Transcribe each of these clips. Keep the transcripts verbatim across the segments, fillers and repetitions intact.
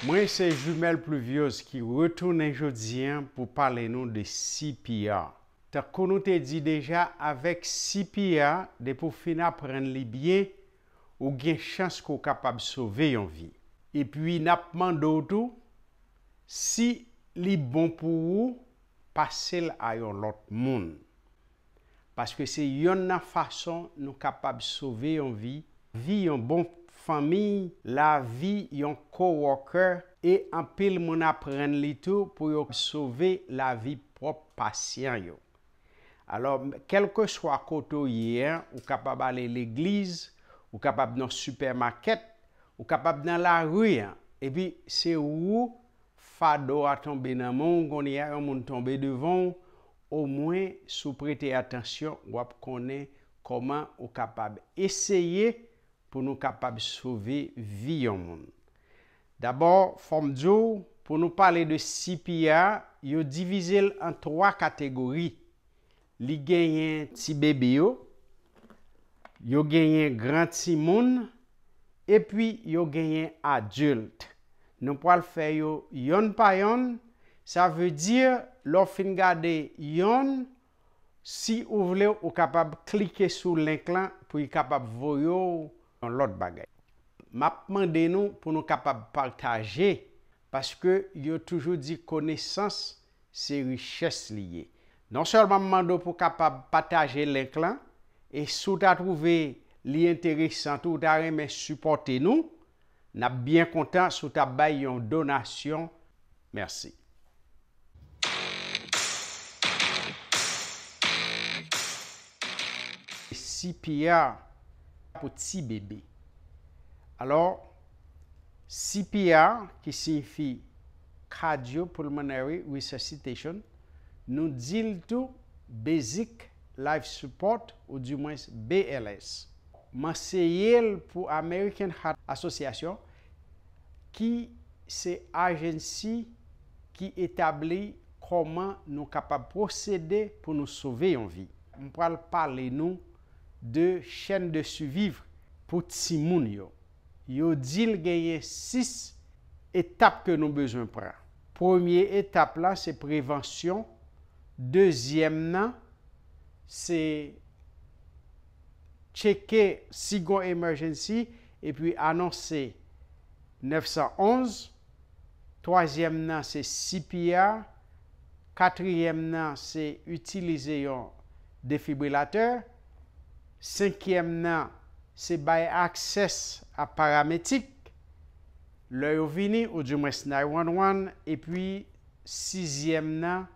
Mwen se Jumelle Pluviose ki retounen jodi a pou pale nou de C P R. Tankou nou te di deja, avèk C P R, depi w fin aprann li byen, ou gen chans ke w kapab sove yon vi. Epi n ap mande w tou, si li bon pou ou, pase l a yon lòt moun. Paske se yonn nan fason nou kapab sove yon vi, vi yon bon fanmi, lavi yon coworker, e anpil moun aprann li tou pou yo sove lavi pwòp pasyan yo. Alò, kèlkeswa kote w ye a, ou kapab ale legliz, ou kapab nan sipèmakèt, ou kapab nan lari a, epi se ou fado a tonbe nan men w, kounye a yon moun tonbe devan w, omwen si w prete atansyon, w ap konnen kòman ou kapab eseye pou nou kapab sove vi yon moun. Dabò, fò m di w, pou nou pale de C P R, yo divize l an twa kategori. Li genyen ti bebe yo, yo genyen gran timoun, epi yo genyen adilt. Nou pral fè yo yonn pa yonn. Sa vle di, lè w fin gade yonn, si ou vle, ou kapab klike sou link lan pou li kapab voye w yon lòt bagay. M ap mande nou pou nou kapab pataje, paske yo toujou di konesans se richès li ye. Non sèlman m mande w pou w kapab pataje link lan, e si w ta twouve li enteresan tou, ou ta renmen sipòte nou, n ap byen kontan si w ta bay yon donasyon. Mèsi. C P R pou ti bebe. Alò, C P R, ki siyifi Cardiopulmonary Resuscitation, nou di l tou Basic Life Support, oudimwens B L S. M anseye l pou American Heart Association, ki se ajansi ki etabli kòman nou kapab pwosede pou nou sove yon vi. M pral pale nou de chaîne de survie pou timoun yo. Yo di l genyen sis etap ke nou bezwen pran. Premye etap la, se prevansyon. Dezyèm nan, se tcheke si gon emergency epi anonse nèf san onz. Twazyèm nan, se C P R. Katriyèm nan, se itilize yon defibrilatè. Senkyèm nan, se bay aksès a paramedik. Lè yo vini, oudimwens nine one one. Epi, sizyèm nan,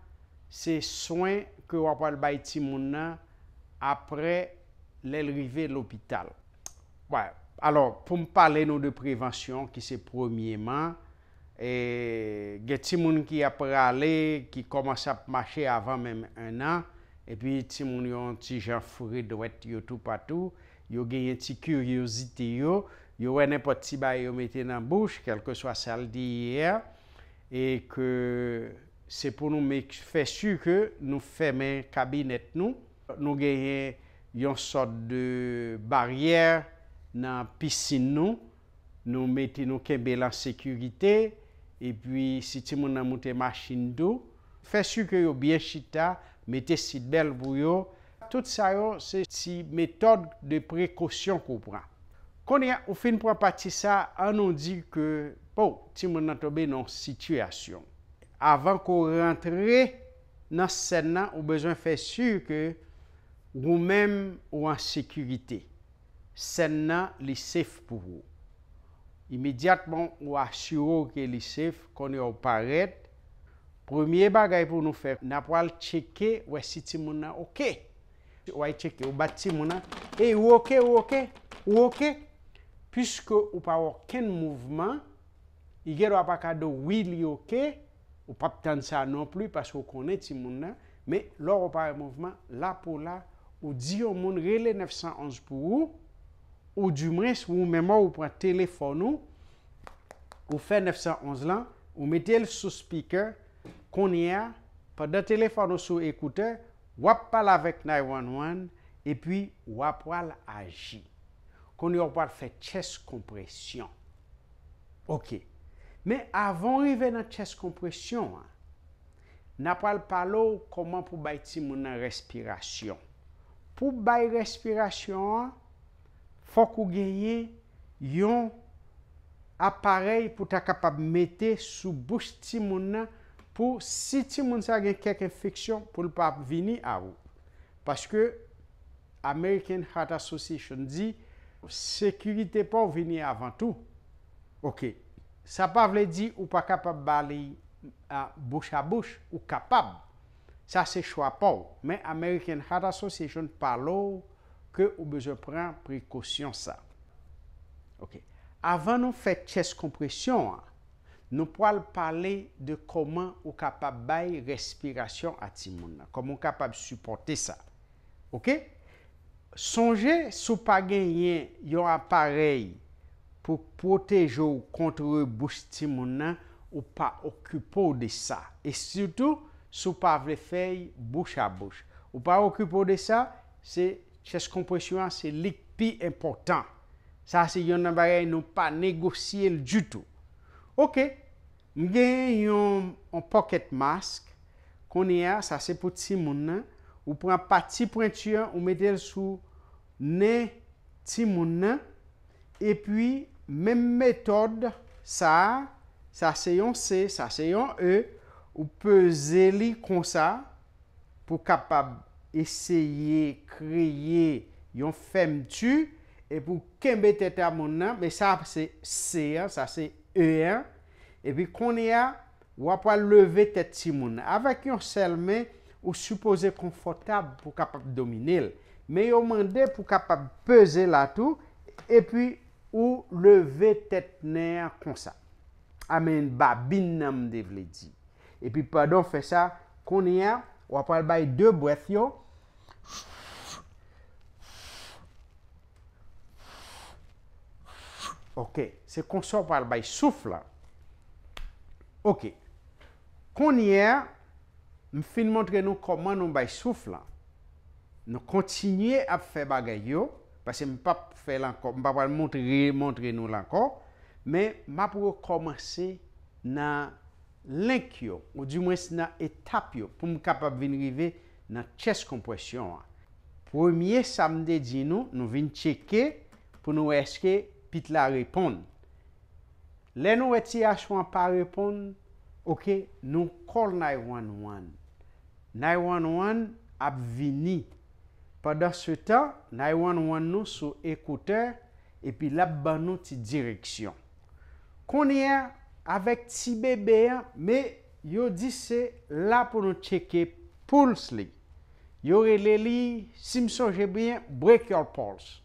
se swen ke w ap pral bay timoun nan apre lè l rive lopital. Bon, alò, pou m pale nou de prevansyon, ki se premyeman, e, gen timoun ki ap prale, ki kòmanse ap mache avan menm en an, epi timoun yo yon ti jan fre dwèt yo toupatou, yo genyen ti kiryozite yo, yo wè nenpòt ti bagay yo mete nan bouch, kèlkeswa sa l te ye a, e ke se pou nou mek-, fè si ke nou fèmen kabinèt nou, nou genyen yon sòt de baryè nan pisin nou, nou mete, nou kenbe l an sekirite, epi si timoun nan moute machin tou, fè si ke yo byen chita, mete sitbèl pou yo. Tout sa yo, se ti metòd de prekosyon ke w pran. Kounye a, ou fin pran pati sa, ann nou di ke, bon, timoun nan tonbe nan yon sitiyasyon. Avan ke w rantre nan sèn nan, ou bezwen fè si ke ou menm ou an sekirite. Sèn nan, li safe pou ou. Imedyatman ou asire w ke li safe, kounye a w parèt. Premye bagay pou nou fè, n a pral tcheke, wè si timoun nan oke. Ou al tcheke, ou bat timoun nan, "Ey, ou oke, ou oke, ou oke?" Piske ou pa wè okenn mouvman, li gendwa pa ka di w, "Wi, li oke." Ou p ap tann sa non pli, paske ou konnen timoun nan. Men, lè w pa wè mouvman, la pou la, ou di yon moun rele nèf san onz pou ou, oudimwens, ou menm ou pran telefòn ou, ou fè nèf san onz lan, ou mete l sou speaker. Kounye a, pandan telefòn ou sou ekoutè, w ap pale avèk nine one one, epi w ap pral aji. Kounye a, w pral fè chest konpresyon. Oke. Men avan w rive nan chest konpresyon an, n a pral pale w kòman pou bay timoun nan respirasyon. Pou bay respirasyon an, fòk ou genyen yon aparèy pou ta kapab mete sou bouch timoun nan, pou si timoun sa gen kèk enfeksyon, pou l pa vini a ou. Paske American Heart Association di, sekirite pa w vini avan tou. Ok. Sa pa vle di ou pa kapab ba li a bouch a bouch, ou kapab. Sa se chwa pa w. Men American Heart Association pale w ke ou bezwen pran prekosyon sa. Ok. Avan nou fè chest konpresyon an, nou pral pale de kòman ou kapab bay respirasyon a timoun nan, kòman ou kapab sipòte sa. Ok? Sonje, si w pa genyen yon aparèy pou pwoteje w kont bouch timoun nan, ou pa okipe w de sa. E sitou, si w pa vle fè l bouch a bouch. Ou pa okipe w de sa, se chest konpresyon an, se li k pi enpòtan. Sa se youn nan bagay nou pa negosye l ditou. Ok, m genyen yon, yon pocket mask. Kounye a, sa se pou timoun nan. Ou pran pati pwenti an, ou mete l sou nen timoun nan. Epi, menm metòd sa a, sa se yon C, sa se yon E. Ou peze li konsa pou kapab eseye kreye yon fèmti, epi w kenbe tèt a moun nan, men sa se C an, sa se E an. Epi kounye a, w ap pral leve tèt timoun nan. Avèk yon sèl men, ou sipoze konfòtab pou w kapab domine l. Men yo mande pou w kapab peze la tou, epi ou leve tèt nen an konsa. Amen, babin nan m te vle di. Epi pandan w fè sa, kounye a, w ap pral bay de brèt yo. Ok, se konsa w pral bay souf la. Ok. Kounye a, m fin montre nou kòman nou bay souf la. Nou kontinye ap fè bagay yo, paske m p ap fè l ankò, m pa pral montre, montre nou l ankò, men m ap rekòmanse nan link yo, oudimwens nan etap yo, pou m kapab vin rive nan chest konpresyon an. Premye sa m te di nou, nou vin tcheke pou nou wè èske pit la reponn. Lè nou wè ti gason an pa reponn, ok, nou call nine one one. Nine one one ap vini. Pandansetan, nine one one nou sou ekoutè, epi l ap ban nou ti direksyon. Kounye a, avèk ti bebe an, men yo di se la pou nou tcheke pulse li. Yo rele li, si m sonje byen, brachial pulse.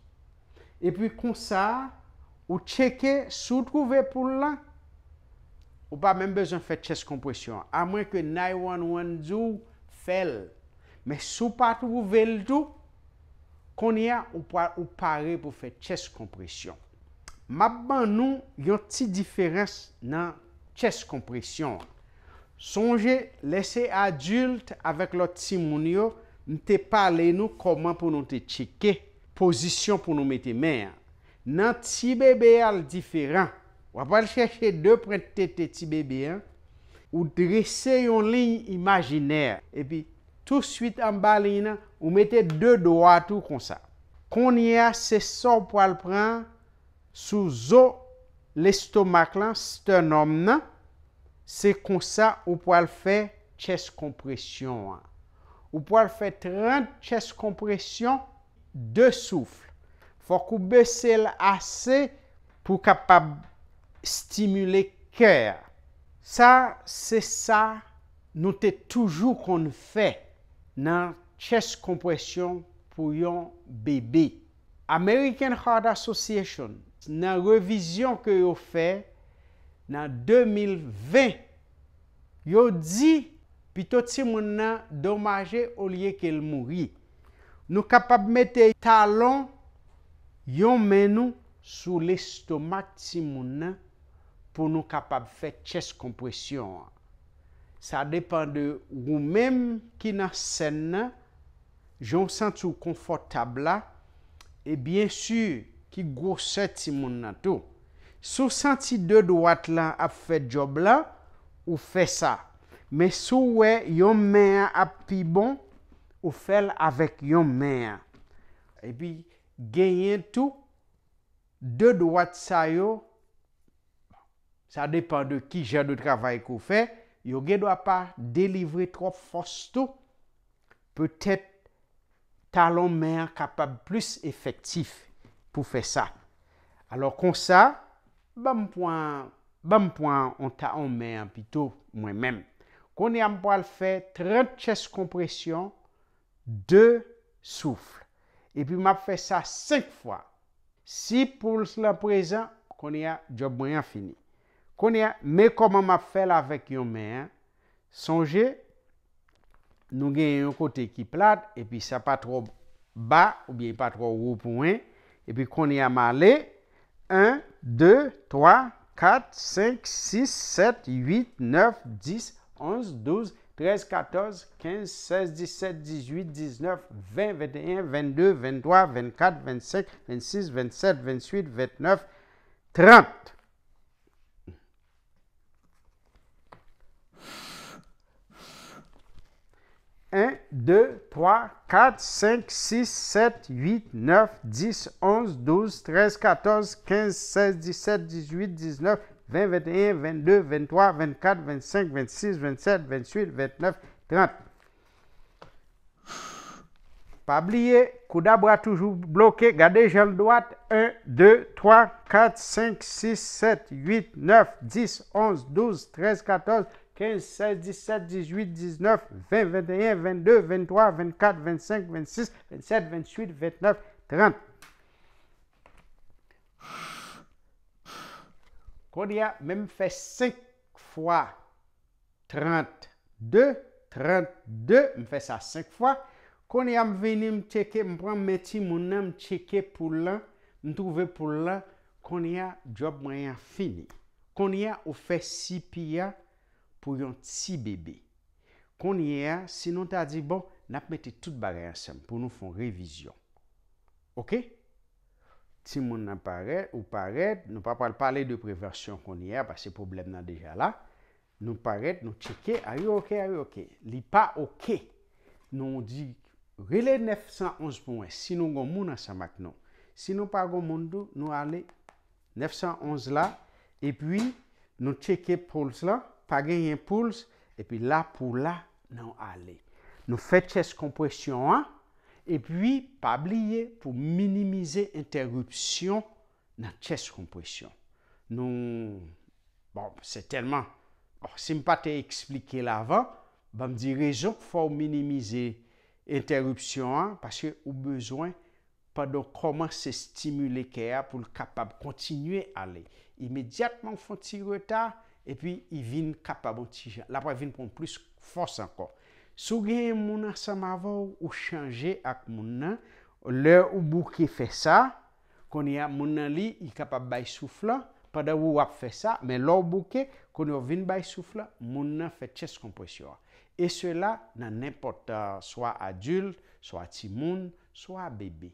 Epi konsa, ou tcheke, si w twouve poul la, ou pa menm bezwen fè chest konpresyon an, amwenke nine one one di w fè l. Men si w pa twouve l tou, kounye a ou pa, ou pare pou fè chest konpresyon. M ap ban nou yon ti diferans nan chest konpresyon an. Sonje, lè se adilt avèk lòt timoun yo, m te pale nou kòman pou nou te tcheke pozisyon pou nou mete men an. Nan ti bebe a, l diferan. W ap al chèche de pwent tete ti bebe an, ou drese yon liy imajinè, epi touswit anba liy nan, ou mete de dwat ou konsa. Kounye a, se sa w pral pran sou zo lestomak lan, stènòm nan, se konsa ou pral fè chest konpresyon an. Ou pral fè trant chest konpresyon, de souf. Fòk ou bese l ase pou w kapab stimile kè a. Sa, se sa nou te toujou konn fè nan chest konpresyon pou yon bebe. American Heart Association, nan revizyon ke yo fè nan de mil ven, yo di pito timoun nan domaje olye ke l mouri. Nou kapab mete talon yon men nou sou lestomak timoun nan pou nou kapab fè chest konpresyon an. Sa depann de ou menm ki nan sèn nan, jan w santi w konfòtab la, e byen si ki gwosè timoun nan tou. Si w santi de dwat lan ap fè djòb la, ou fè sa. Men si w wè yon men an ap pi bon, ou fè l avèk yon men an. Epi, genyen tou de dwat sa yo, sa depann de ki jan de travay ke w fè, yo gen dwa pa delivre twòp fòs tou. Petèt talon men an kapab plis efektif pou fè sa. Alò konsa, ban m pran, ban m pran on ta on men an pito mwen menm. Kounye a m pral fè trant chest konpresyon, de souf. Epi m ap fè sa senk fwa. Si pouls lan prezan, kounye a djòb mwen an fini. Kounye a, men kòman m ap fè l avèk yon men an. Sonje, nou genyen yon kote ki plat, epi sa pa twò ba, oubyen pa twò wo pou mwen. Epi kounye a m ale, en, de, twa, kat, senk, sis, sèt, uit, nèf, dis, onz, douz, trèz, katòz, kenz, sèz, disèt, dizuit, diznèf, ven, venteyen, vennde, venntwa, vennkat, vennsenk, vennsis, vennsèt, vennuit, vennèf, trant. En, de, twa, kat, senk, sis, sèt, uit, nèf, dis, onz, douz, trèz, katòz, kenz, sèz, disèt, dizuit, diznèf, ven, venteyen, vennde, venntwa, vennkat, vennsenk, vennsis, vennsèt, vennuit, vennèf, trant. Pa bliye, koudabra toujou bloke. Gade jan l dwat. En, de, twa, kat, senk, sis, sèt, uit, nèf, dis, onz, douz, trèz, katòz, kenz, sèz, disèt, dizuit, diznèf, ven, venteyen, vennde, venntwa, vennkat, vennsenk, vennsis, vennsèt, vennuit, vennèf, trant. Kounye a, men m fè senk fwa trant de, trant de, m fè sa senk fwa. Kounye a, m vini, m tcheke, m pran men timoun nan, m tcheke poul lan, m twouve poul lan. Kounye a, djòb mwen an fini. Kounye a, ou fè C P R pou yon ti bebe. Kounye a, si nou ta di, bon, n ap mete tout bagay ansanm pou nou fè yon revizyon. Oke? Timoun nan parèt, ou parèt, nou pa pral pale de prevansyon kounye a, paske pwoblèm nan deja la. Nou parèt, nou tcheke, are you okay, are you okay? Li pa oke. Nou di, rele nèf san onz pou mwen, si nou gon moun ansanm ak nou. Si nou pa gon moun tou, nou ale nèf san onz la, epi nou tcheke pouls lan, pa genyen pouls, epi la pou la, nou ale. Nou fè chest konpresyon an, epi pa bliye pou minimize entèripsyon nan chest konpresyon. Nou, bon, sètènman, bon, si m pa te eksplike l avan, ban m di rezon k fè w minimize entèripsyon an, paske ou bezwen pandan w kòmanse stimile kè a pou l kapab kontinye ale. Imedyatman w fè yon ti reta, epi li vin kapab yon ti jan, l ap vin pran plis fòs ankò. Si w genyen moun ansanm avè w, ou chanje ak moun nan, lè ou bouke fè sa, kounye a, moun nan li, li kapab bay souf lan, pandan ou ap fè sa, men lè w bouke, kounye a w vin bay souf lan, moun nan fè chest konpresyon an. E sela nan nenpòt, euh, swa adilt, swa timoun, swa bebe.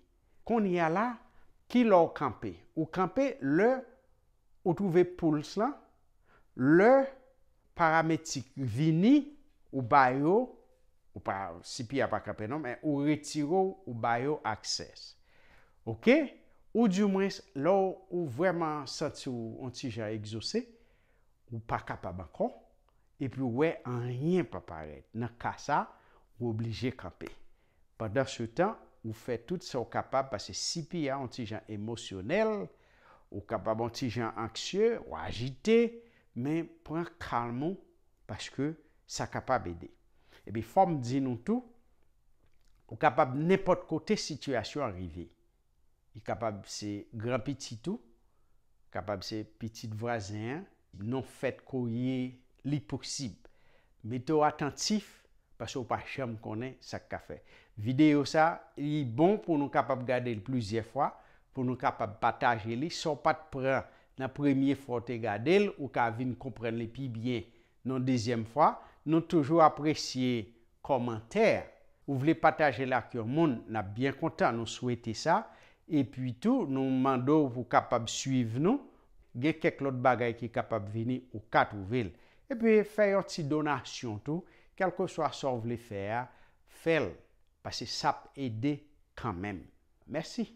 Kounye a la, ki lè w kanpe? Ou kanpe lè ou twouve pouls lan, lè paramedik vini, ou ba yo, ou pa, C P R pa kanpe non, men ou retire w, ou ba yo aksè. Oke? Ou dimwens, lè w, ou vrèman santi w yon ti jan egzose, ou pa kapab ankò, epi w wè anyen pa parèt. Nan ka sa, ou oblije kanpe. Pandansetan, ou fè tout sa w kapab, paske C P R yon ti jan emosyonèl, ou kapab yon ti jan anksye, ou ajite, men pran kalm ou, paske sa kapab ede. Epi fò m di nou tou, ou kapab nenpòt kote sitiyasyon an rive. Li kapab se granpitit ou, kapab se pitit vwazen an, non fèt ke w ye, li posib. Mete w atantif, paske w pa janm konnen sa k ka fè. Videyo sa, li bon pou nou kapab gade l plizyè fwa, pou nou kapab pataje li. Si w pa t pran nan premye fwa w te gade l, ou ka vin konprann li pi byen nan dezyèm fwa. Nou toujou apresye kòmantè. Ou vle pataje l ak yon moun, n ap byen kontan, nou swete sa. Epi tou, nou mande w pou w kapab swiv nou, Gen kèk lòt bagay ki kapab vini, ou ka twouve l. Epi fè yon ti donasyon tou, kèlkeswa sa w vle fè a, fè l, paske s ap ede kanmenm. Mèsi.